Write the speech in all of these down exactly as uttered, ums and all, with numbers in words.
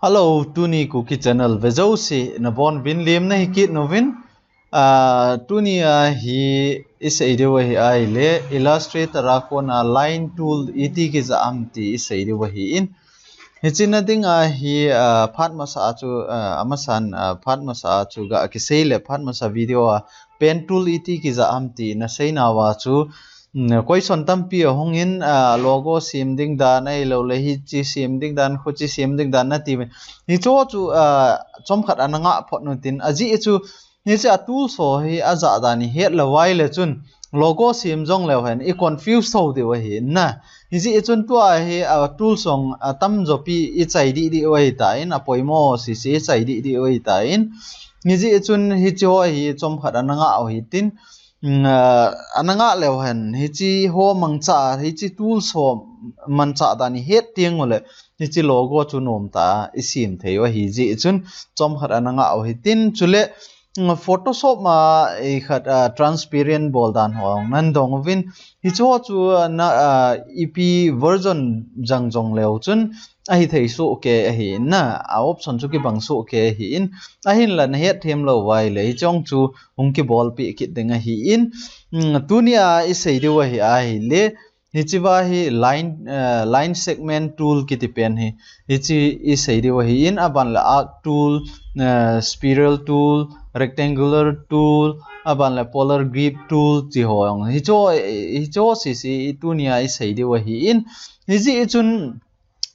Hello, tuni Kuki channel ve jouse nabonuvin lemna hi kit uvin. Ah, tuni a hi isei diu ahi ahile Illustrator a kona line tool iti kija ham ti isei diu ahin. Hiche na dinga hi, ah, phat masa a chu, ah, amasan, ah, phat masa a chu ga kisei le phat masa video a pen tool iti kija ham ti nasei nauva chu, mm, question tampi ahungin, ah, logo sem ding dan ahilouleh hiche sem ding dan, khuche sem ding dan nati uvin. Hicheho chu, ah, chomkhat ana ngah phot utin, ajeh chu hiche a tools ho hi ajat dan ihet lou uva ahile chun logo sem jong leu hen i confuse thou diu ahi na. Hijeh chun tua hi, ah, tools ho atamjo pi ichai dih dih u ahitan, apoimo sese ichai dih dih u ahitan. Hijeh chun hicheho hi chomkhat ana ngah u hitin, mm, ah, ana ngah leu hen, hicheho mangcha, hiche tools ho manchah dan ihet teng uleh, hiche logo chu nomtah a isem thei u ahi jeh chun chomkhat ana ngah u hitin, chule, mm, Photoshop a ikhat, ah, transparent bol dan ho nandong uvin, hicheho chu na, ah, ipi version jang jong leu chun ahithei soh kei ahin na, a option chu kibang soh kei ahin, ahinla nahet them lou uva ahile hiche jong chu hung kibolpeh kit ding ahin. Mm, tuni a isei diu ahi ahile, hichea hi line, eh, line segment tool kiti pen hi, hiche isei diu ahin, aban le arc tool, eh, spiral tool, rectangular tool, aban le polar grip tool tiho jong. Hicheho, hicheho sese tuni a isei diu ahin. Hijeh chun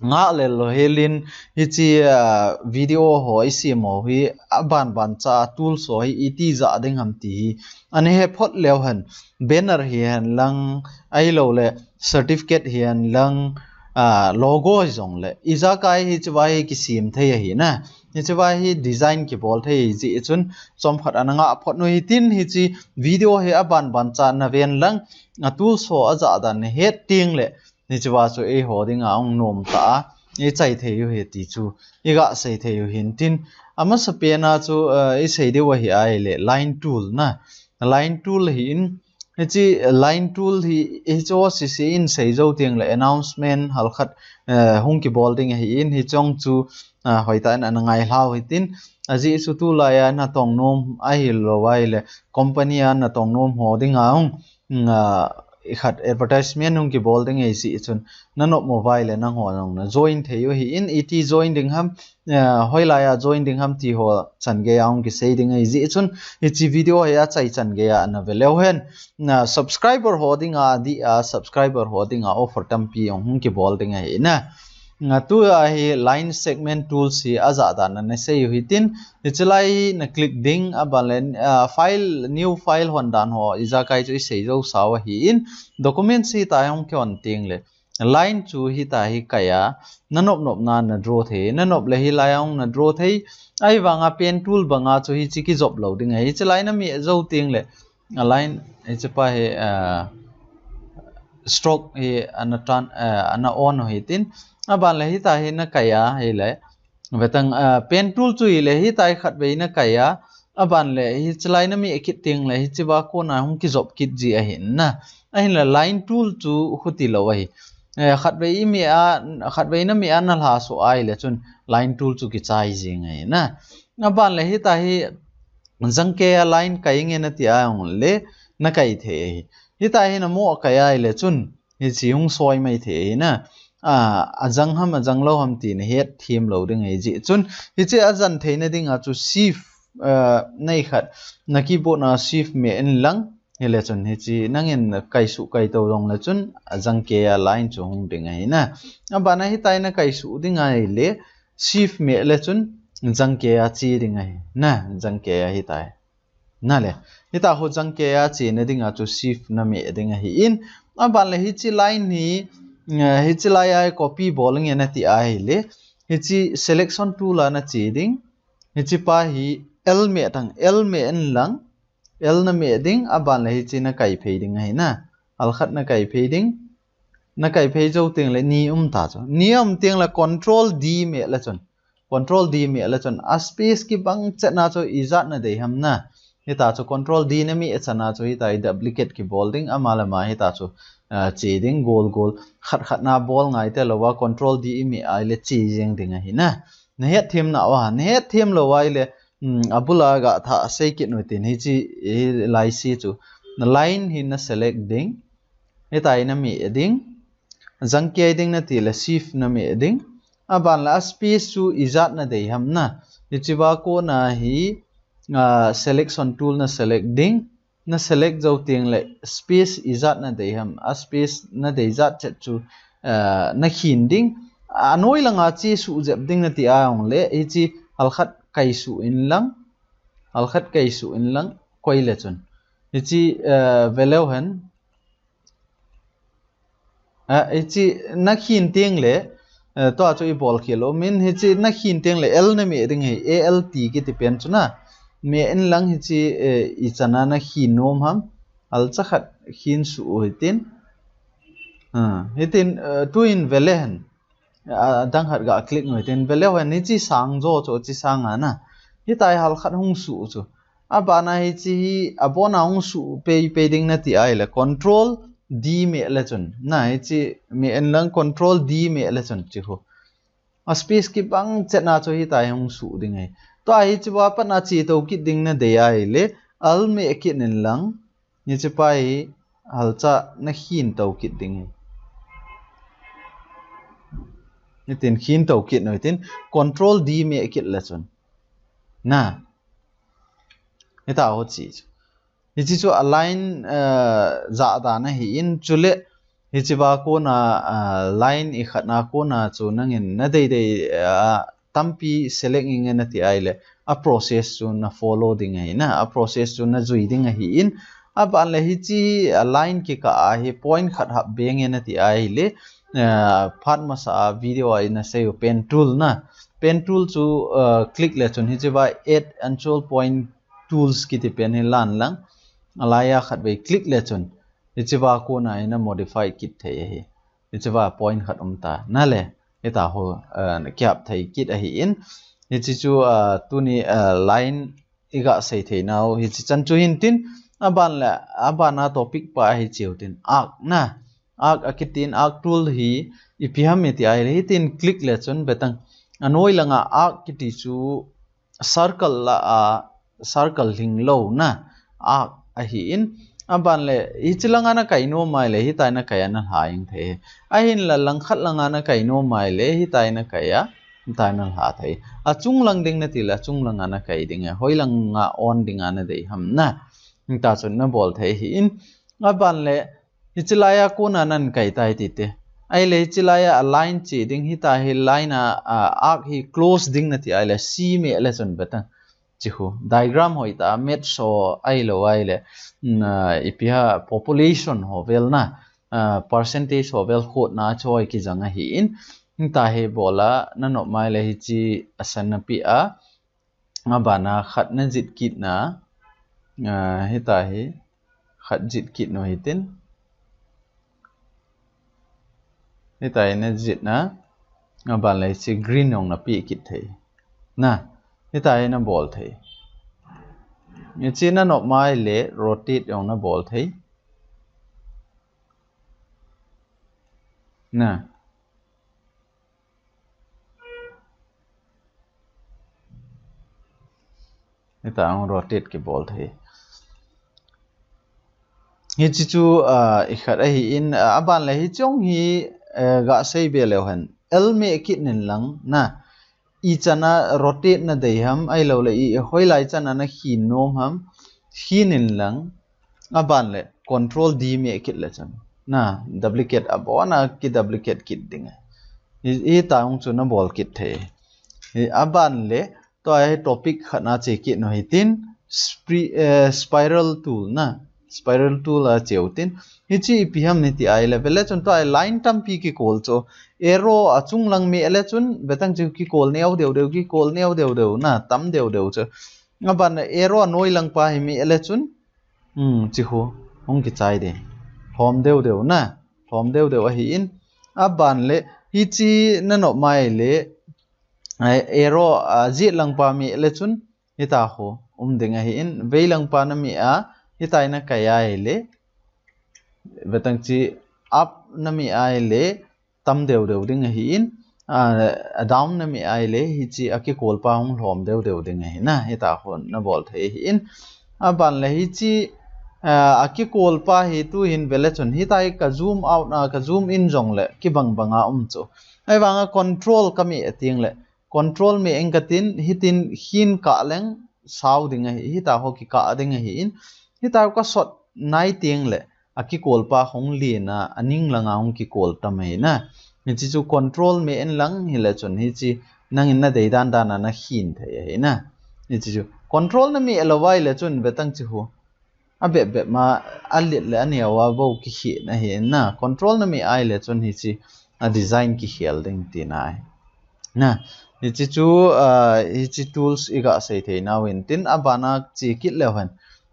ngah lel lou helin hiche, ah, video ho isem u hi aban ban cha tools ho hi iti ja ding ham ti hi ana he phot leu hen, banner hihen lang ahilouleh certificate hihen lang, ah, logo hijongle ijakai hichea hi kisem thei ahi na. Hichea hi design kibol thei ahi jeh chun chomkhat ana ngah phot u hitin, hiche video hi aban ban cha naven lang, a tools ho ajat dan nahet teng le hichea chu eiho dinga hung nomtah a ichai thei u ahi ti chu iga sei thei u hintin. Amasapen a chu, eh, isei diu ahi ahile line tool na. Line tool ahin, hiche line tool hi, hicheho sese in sei jou teng le announcement halkhat, eh, hung kibol ding ahin, hiche jong chu, ah, hoitah in ana ngailha u hitin. Ajeh chu tulai a natong nom ahilou ahile company a natong nom ho dinga hung, mm, ah, ikhat advertisement hung kibol ding ahi jeh chun nanop mo uva ahile nangho jong na join thei u ahin, iti join ding ham, eh, hoilai a join ding ham tiho chan gei a hung kisei ding ahi jeh chun hiche video hi achai chan gei a nave leu hen. Na subscriber ho dinga adih a, subscriber ho dinga offer tampi hung kibol ding ahi na. Nga tua hi line segment tools hi ajat dan ana sei u hitin, hichelai na click ding, aban le, ah, file, new file hon dan ho ijakai chu isei jou sau ahin, documents hitia hung kihon teng le line chu hitia hi kai a, nanop nop na na draw thei, nanop le hilai a hung na draw thei. Ahivanga pen tool banga chu hiche kijop lou ding ahi, hichelai nameh jou teng le a line, hichepa hi, ah, stroke hi ana turn, ah, ana on u hitin, aban le hitia hi na kai a, hile vetang, ah, pen tool chu hile hitia hi khatvei na kai a, aban le hichelai nameh kit teng le hichea kona hung kijop kit ji ahin na. Ahinla line tool chu khuti lou ahi. Eh, khatvei imeh a, khatvei nameh a nalha soh ahile chun line tool chu kichai jing ahi na. Aban le hitia hi jangkei a line kai nge nati a hung le nakai thei ahi. Hitia hi namo kai ahile chun hiche hung soi mai thei ahi na. Ah, ajang ham, ajang lou ham ti nahet them lou ding ahi jeh chun, hiche ajan theina dinga chu shift, ah, nei khat, na keyboard a shift meh in lang, hile chun hiche nangin kai suh kai tou jongle chun ajangkei a line chu hung ding ahi na. Aban a hitia na kai suh ding ahile shift meh le chun jangkei a che ding ahi na, jangkei a hitia. Nale, hitia ho jangkei a chena dinga chu shift nameh ding ahin, aban le hiche line hi, eh, hichelai a copy bol nge nati ahile, hiche selection tool a nache ding, hichepa hi L meh tang, L meh in lang, L nameh ding, aban le hiche nakai phei ding ahi na, halkhat nakai phei ding, nakai phei jou teng le ni um ta chu, ni um teng le control D meh le chun, control D meh le chun, a space kibang chetna chu ijat nadei ham na. Hitia chu control D nameh chana chu hitia hi duplicate kibol ding, ama le ama hitia chu, ah, che ding gol gol. Khat khat na bol ngai talouva control D imeh ahile che jeng ding ahi na. Na het them na wa, na het them lo wa ile, um, abula ga tha sei kit nu tin hi chi, hi lai si chu. Na line hi na select ding, hitai na mi ding, jang kei ding na ti le shift na mi ding. Aban la space chu ijat na dei ham na. Hi chi ba ko na hi, uh, selection tool na select ding. Na select zo ting le space ijat na dei ham, a space na dei jat chet chu, uh, na khin ding. A noi langa chi su jep ding na ti a ong le, hi chi halkhat kai su in lang, halkhat kai su in lang, koi le chun. Hi chi, uh, veleu hen, A, hichi na khin ting le, eh, tua chu i bol khel um in, hichi na khin ting le L na mi ding hi, A L T kiti pen chu na. Mi in lang hichi, eh, i chana na khin nom ham, al cha khat khin su u hitin. Ha, hitin, eh, tu in vele hen. A, dang khat ga click nu hitin, vele hen hichi sang jo chu chi sang a na. Hitai hal khat hung su chu. Abana hichi hi, abona hung su pei pei ding na ti ai le control D mi le chun. Na hichi mi en lang control D mi le chun chi hu. A space kibang chet na chu hitai hung su ding ai. Tua hichi wa pat na chi to kit ding na dei ai le al mi kit nin lang. Ni chi pa hi hal cha na khin to kit ding ai. Nitin khin to kit nu hitin control D mi kit le chun. Na. Hita ho chi chu. Hichi chu align, eh, ja da na hi in chule hichi ba ko na, eh, line i khat na ko na chu nangin na dei dei, eh, tampi select nge na ti ai le a process chu na follow ding ai na, a process chu na jui ding ahi in. Aban le hichi a line kikah a hi point khat hap be nge na ti ai le, eh, phat masa a video a i na sei u pen tool na, pen tool chu, eh, click le chun hichi ba add anchor point tools kiti pen hi lan lang. Alai a khat vei click le chun. Hichi va ko na i na modify kit thei ahi. Hichi va point khat um ta. Na le, hita ho, eh, kiap thei kit ahi in. Hichi chu, eh, tuni, eh, line i ga sei thei nau. Hichi chan chu hin tin. Aban le, aban a topic pa hi chiu tin. Arc na. Arc a kitin arc tool hi ipi ham i ti ai le. Hitin click le chun betang. Anoi langa arc kiti chu circle la a circle hing lo na arc ahi in. Aban le hichi langa na kai nom ai le hitai na kai a na hla ing thei. Ahin la lang khat langa na kai nom ai le hitai na kai a hitai na hla thei. A chung lang ding na ti le a chung langa na kai ding a. Hoi langa on ding a na dei ham na. Hita chun na bol thei hi in. Aban le Hichi lai a ko na nan kai tai ti te. Ai le hichi lai a line chi ding hita hi line a, a, arc hi close ding na ti ai le C mi le chun betang. Chi hu. Diagram hoi ta met so ai lo ai le. Na, ipi ha population ho vel na. A, percentage ho vel khut na choi ki jang ahi in. Hita hi bola na no mai le hichi asan na pi a. Abana khat na jit kit na, ah, hita hi khat jit kit nu hitin. Hita hi na jit na, aban le hichi green jong na pi kit thei. Na, hita hi na bol thei. Hichi na no mai le rotate jong na bol thei. Na. Hita hung rotate ki bol thei. Hichi chu, ah, i khat ahi in, ah, aban le hichi jong hi, eh, ga sei be leu hen. L mi kit nin lang na. I chana rotate na dei ham, ai lo le i hoi lai chana na khin nom ham. Khin nin lang. Aban le control D mi kit le chun. Na, duplicate abona ki duplicate kit ding. Hi, hita hung chu na bol kit thei. Hi aban le, tua hi topic khat na che kit nu hitin, spri-, eh, spiral tool na. Spiral tool a cheu tin. Hichi ipi ham ni ti ai le, vele chun tua hi line tampi ki kol chu. Arrow a chung lang mi le chun, betang chu ki kol neo deu deu, ki kol neo deu deu na, tam deu deu chu. Aban le arrow a noi lang pa hi mi le chun, Hmm, chi hu, hung ki chai de. Lhom deu deu na, lhom deu deu ahi in. Aban le, hichi na no mai le, ai, arrow, a, jit lang pa mi le chun, hita hu, um ding ahi in. Vei lang pa na mi a, hitai na kai ai le. Betang chi up na mi ai le, tam deu deu ding ahi in. a, a down na meh ahile, hiche a kikolpa hung lhom deu deu ding ahi na, hita ho na bol thei ahi in. Aban le hiche, a, a kikolpa hi tu hin vele chun, hita hi ka zoom out na, ka zoom in jong le, kibang bang a um chu. Ahivang a control ka meh a ting le, control meh eng ka tin, hitin hin ka leng, sau ding ahi, hita ho kikah ding ahi in, hita ho ka sot nai ting le, a kikolpa hung lien a, a ning langa hung kikol tam ahi na. Hiche chu control meh in lang hile chun hiche nangin na dei dan dan a na hin thei ahi na. Hiche chu control na meh lou vai le chun vetang chi hu. A bep bep ma a lit le a neo a vo kihin ahi na. Control na meh ahile chun hiche a design kikhel ding tina ahi. Na, hiche chu, a, hiche tools i ga sei thei nau in tin a bana chi kit leu hen.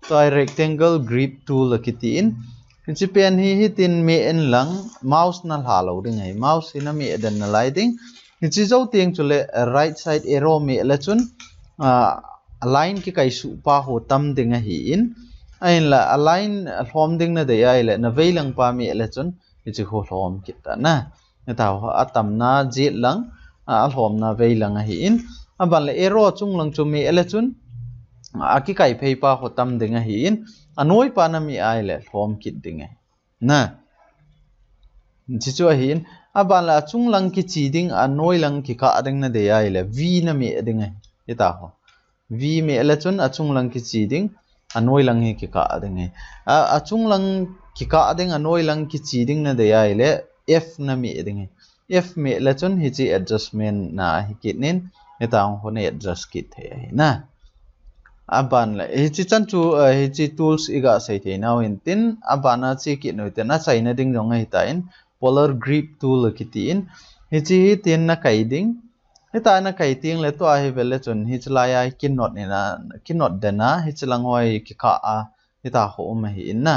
Tua hi rectangle grip tool a kiti in. Hiche pen hi hitin meh in lang mouse na lha lou ding ahi. Mouse hi na meh den nalai ding. Hiche jou teng chule right side arrow meh le chun, a, a line kikai suh pa ho tam ding ahi in. Ahin la a line a lhom ding na dei ahile na vei lang pa meh le chun hiche ho lhom kit ta na. Hita ho a tamna jet lang, a, a lhomna vei lang ahi in. Aban le arrow chung lang chu meh le chun, a kikai phei pa ho tam ding ahi in. A noi pa na meh ahile lhom kit ding ahi. Na. Hiche chu ahi in. Aban le a chung lang kichi ding, a noi lang kikah ding na dei ahile V na meh ding ahi. Hita ho. V meh le chun a chung lang kichi ding, a noi lang hi kikah ding ahi. A, a chung lang kikah ding, a noi lang kichi ding na dei ahile F na meh ding ahi. F meh le chun hiche adjustment na hi kit nin, hita ho na adjust kit thei ahi na. Aban le, hiche chan chu, a, hiche tools i ga sei thei nau in tin, abana chi kit nu tin, a chaina ding jong ahi ta in, polar grip tool a kiti in, hiche hi tin na kai ding, hita na kai ting le tua hi vele chun hiche lai a kinot ni na, kinot den a, hiche lang ho hi kikah a, hita ho um ahi in na.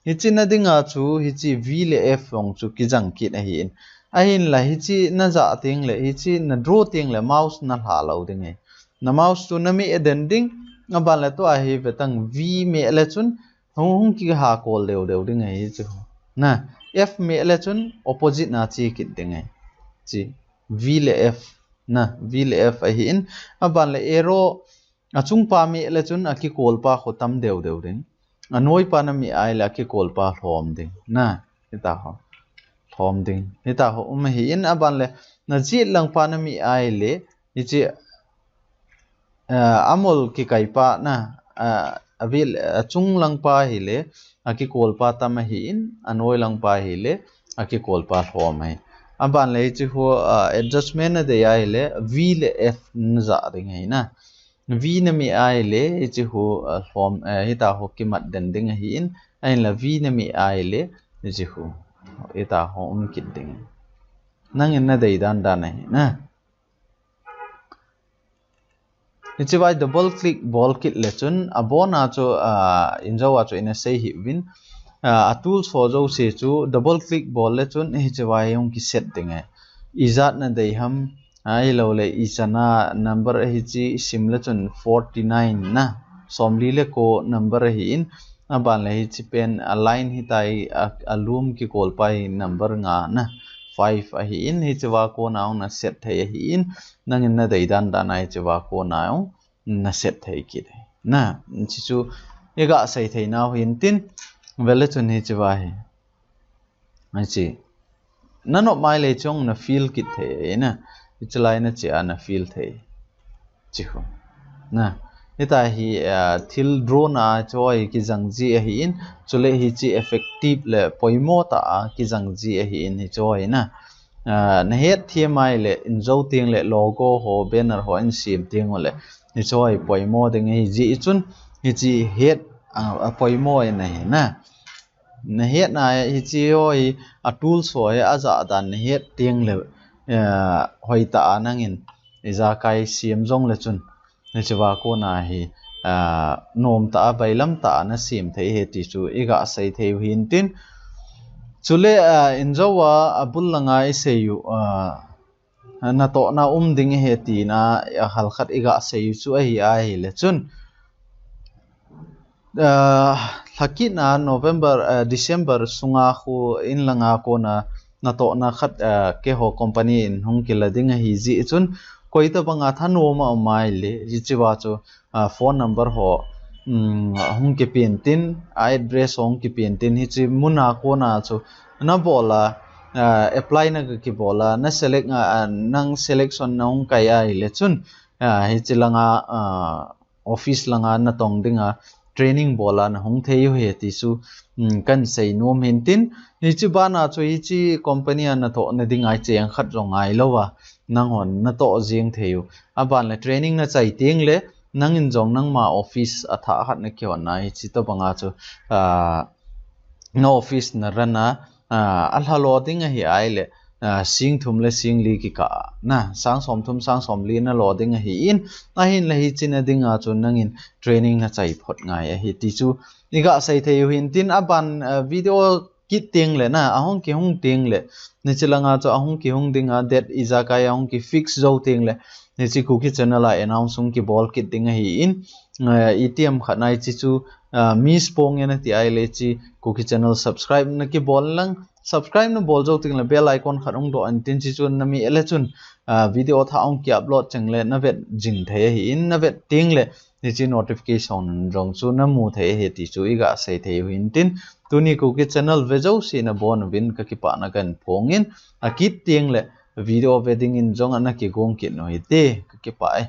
Hiche na ding a chu hiche V le F jong chu kijang kit ahi in. Ahin la hiche na ja ting le, hiche na draw ting le mouse na lha lou ding ahi. Na mouse chu na meh den ding, aban le tua hi vetang V meh le chun hung hung kiha kol deu deu ding ahi chu. Na, F meh le chun opposite na chi kit ding ahi. Chi. V le F, na, V le F ahi in, aban le arrow, a chung pa meh le chun a kikolpa ho tam deu deu ding. A noi pa na meh ahile a kikolpa lhom ding. Na, hita ho. Lhom ding. Hita ho um ahi in, aban le na jet lang pa na meh ahile, hiche, a, a mol kikai pa na, a, a vil, a chung lang pa hile, a kikolpa tam ahi in, a noi lang pa hile, a kikolpa lhom ahi. Aban le hiche ho, a, adjustment na dei ahile, V le F na ja ding ahi na. V na meh ahile, hiche ho, a, lhom, a, hita ho kimat den ding ahi in, ahin la V na meh ahile, hiche ho, hita ho um kit ding. Nangin na dei dan dan ahi na. Hiche vai double click bol kit le chun, abona chu, a, in jou a chu ina sei hih uvin, a, a tools ho jouse chu double click bol le chun, hiche vai hung kiset ding ahi. Ijat na dei ham, ahilou le ichan a number ahi chi sim le chun forty nine na, somli le ko number ahi in, aban le hiche pen a line hita hi a, a lum kikolpa hi number nga na, five ahi in, hiche va kona hung na set thei ahi in, nangin na dei dan dan a hiche va kona hung na set thei kit ahi. Na, hiche chu i ga sei thei nau hin tin, vele chun hiche va hi. Hiche. Na nop mai le chun na fill kit thei ahi na. Hiche lai na che a na fill thei. Chi ho. Na. Hita hi, a, thil draw na chu hi kijang ji ahi in, chule hiche effective le poimo tah a kijang ji ahi in hiche hi na. A, na het thiem mai le in jou ting le logo ho, banner ho in sim ting u le. Hiche hi poimo ding ahi ji chun, hiche het, a, a poimo in ahi na. Na het na hiche ho hi a tools ho hi a ja dan na het ting le, eh, hoi tah a nangin ijakai sim jong le chun. Hiche va kona hi, ah, nom tah a, bailam tah a na sim thei ahi ti chu i ga sei thei u hin tin. Chule, ah, in jou a, a bul langa i sei u, ah, na tohna um ding ahi tina, a hal khat i ga sei u chu ahi, ahile chun. Ah, lhakit na November, ah, December sunga khu in langa kona natohna khat, ah, keiho company in hung kila ding ahi jeh chun, koitabanga thanom a um ahile, hichea chu, ah, phone number ho, um, hung kipen tin, a address ho hung kipen tin, hiche muna kona chu nabol a, ah, apply na kibol a, na select a, ah, nang selection na hung kai ahile chun, ah, hiche langa, ah, office langa natong dinga training bol a nahung thei u ahi ti chu, um, kahin seinom in tin, hiche bana chu hiche company a natohna dinga cheng khat jong ngailou a, nanghon natoh jeng thei u. Aban le training nachai teng le, nangin jong nangma office a thah khat nakihon a, hiche tobanga chu, ah, na office na run a, ah, alha lo ding ahi ahile, ah, sing thum le sing li kikah a, na, sang som thum, sang som li nalo ding ahin, ahinla hiche na dinga chu nangin training nachai phot ngai ahi ti chu iga sei thei u hin tin, aban, ah, video kit teng le na, ahung kihung teng le, hiche langa chu ahung kihung dinga, date ijakai ahung kifix jou teng le, hiche Kuki channel a announce hung kibol kit ding ahin, ah, itiham khat na hiche chu, ah, miss ponge nati ahile hiche Kuki channel subscribe nakibol lang, subscribe nabol jou teng le bell icon khat hung doh in tin, hiche chu nameh le chun, ah, video thah hung ki upload cheng le navet jing thei ahin, navet teng le hiche notification jong chu namu thei ahi ti chu iga sei thei u hin tin, tuni Kuki channel ve jouse nabon uvin kakipana kahin phong in, akit teng le video ve dingin jong ana kigong kit u hite, kakipah e.